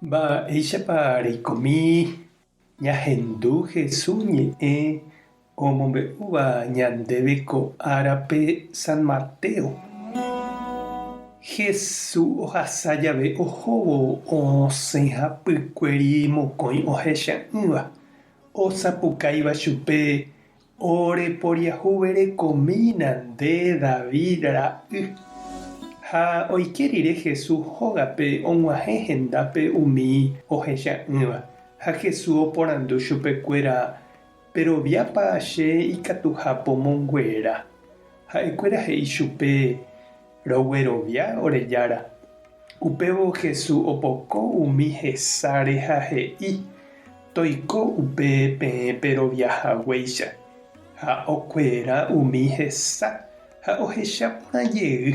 Mba'éichapa reikomi ñahendu Jesús ñe'ẽ omombe'úva ñandéve ko árape San Mateo. Jesús ohasa jave ohóvo osẽ hapykuéri mokõi ohecha'ỹva, osapukáiva chupe, Ore poriahuverekomína nde David ra'y. Ha oike rire Jesús hógape og̃uahẽ hendápe umi ohecha'ỹva, ha Jesús oporandu chupekuéra, Peroviápa che ikatuha pomonguera? Ha'ekuéra he'i chupe, Roguerovia ore Jára. Upévo Jesús opoko umi hesáre ha he'i, Toiko upe peẽ perovia haguéicha. Ha okuera umi hesa ha ohecha porã jey.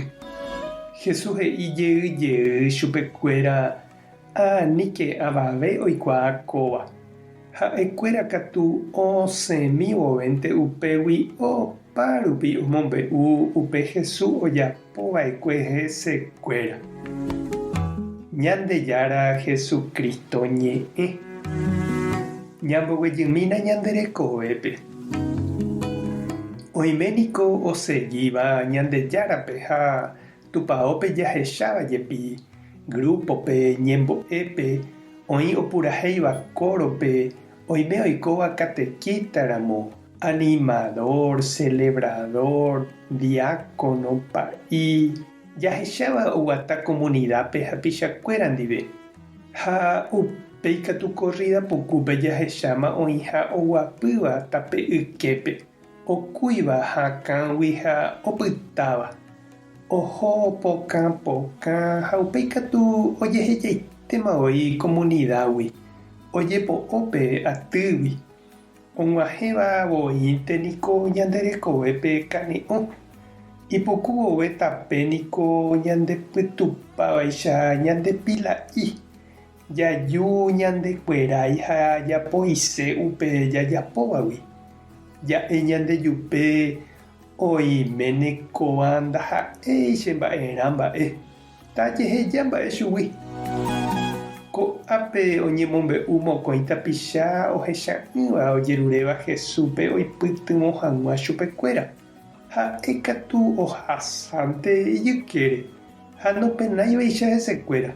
Jesús he'i jey jey chupekuéra, Aníke avave oikuaa kóva. Ha'ekuéra katu osẽmi vovénte upégui opa rupi omombe'u upe Jesús ojapo va'ekue hesekuéra. Ñandejára Jesucristo ñe'ẽ. Ñamboguejymína ñande rekovépe. Oime niko osegíva Ñandejárape ha Tupaópe jahecháva jepi, grúpope, ñembo'épe, oĩ opurahéiva kórope, oime oikóva katekítaramo, animador, celebrador, diácono, pa'i, jahecháva oguata komunidápe hapichakuéra ndive. Ha upéi katu korrída pukúpe jahecháma oĩha oguapýva tape yképe. Okúiva hakãgui ha opytáva, oho pokã pokã ha upéi katu ojehejaitéma voi komunidágui, ojepo'o pe atýgui. Og̃uahẽva voínte niko ñande rekovépe kane'õ, ipuku vove tape niko ñandepytupávaicha ñande pila'i, Jaju ñandekuerái ha japoise upe jajapóvagui. Ja'e ñandejupe oiméne kóva ndaha'éi che mba'erã mba'e, tajeheja mba'e chugui. Ko'ápe oñemombe'u mokõi tapicha ohecha'ỹva ojeruréva Jesúspe oipytyvõ hag̃ua chupekuéra. Ha'e katu ohasánte ijykére ha nopenáivaicha hesekuéra.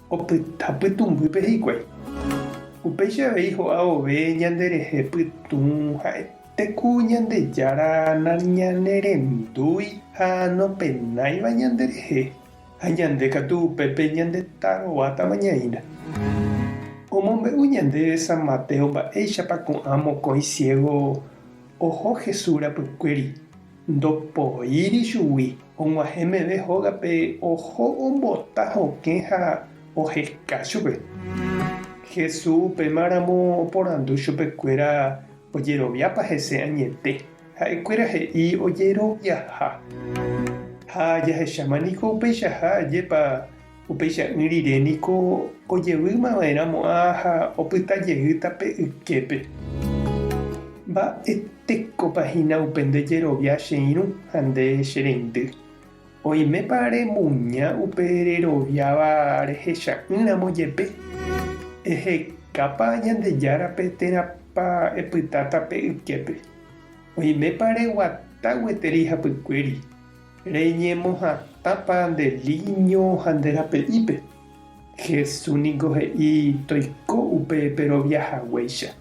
Opyta pytũmbýpe hikuái. Upéicha avei ho'a vove ñanderehe pytũ ha'ete ku Ñandejára nañanerendúi ha nopenáiva ñanderehe, ha ñande katu upépe ñandetarovátama ñaína. Omombe'u ñandéve San Mateo mba'éichapa ko'ã mokõi ciego oho Jesús rapykuéri. Ndopoíri chugui, og̃uahẽ meve hógape oho ombota hokẽ ha oheka chupe. Jesús upémaramo oporandu chupekuéra ojeroviápa hese añete, ha'ekuéra he'i ojeroviaha. Ha jahecháma niko upeichaha ajépa upeicha'ỹ rire niko ojevýma va'erã mo'ã ha opyta jey tape yképe. Mba'e. Tekópa hína upe nde jerovia che irũ ha nde che reindy? Oimépa remuña upe reroviáva rehecha'ỹ ramo jepe? Ehekápa Ñandejárape térãpa epyta tape yképe? Oimépa reguata gueteri hapykuéri? Reñemohatãpa nde líño ha nde rape'ípe? Jesús niko he'i toiko upe perovia haguéicha.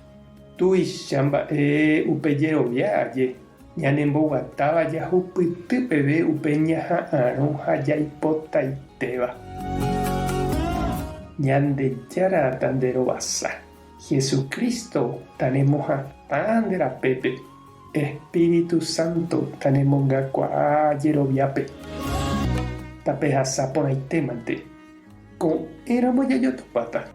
Tuicha mba'e upe jerovia aje, ñanemboguatáva jahupyty peve upe ñaha'arõ ha jaipotaitéva. Ñandejára tanderovasa, Jesucristo tanemohatã nde rapépe, Espíritu Santo tanemongakuaa jeroviápe. Tapehasa porãitémante, ko'ẽramo jajotopáta.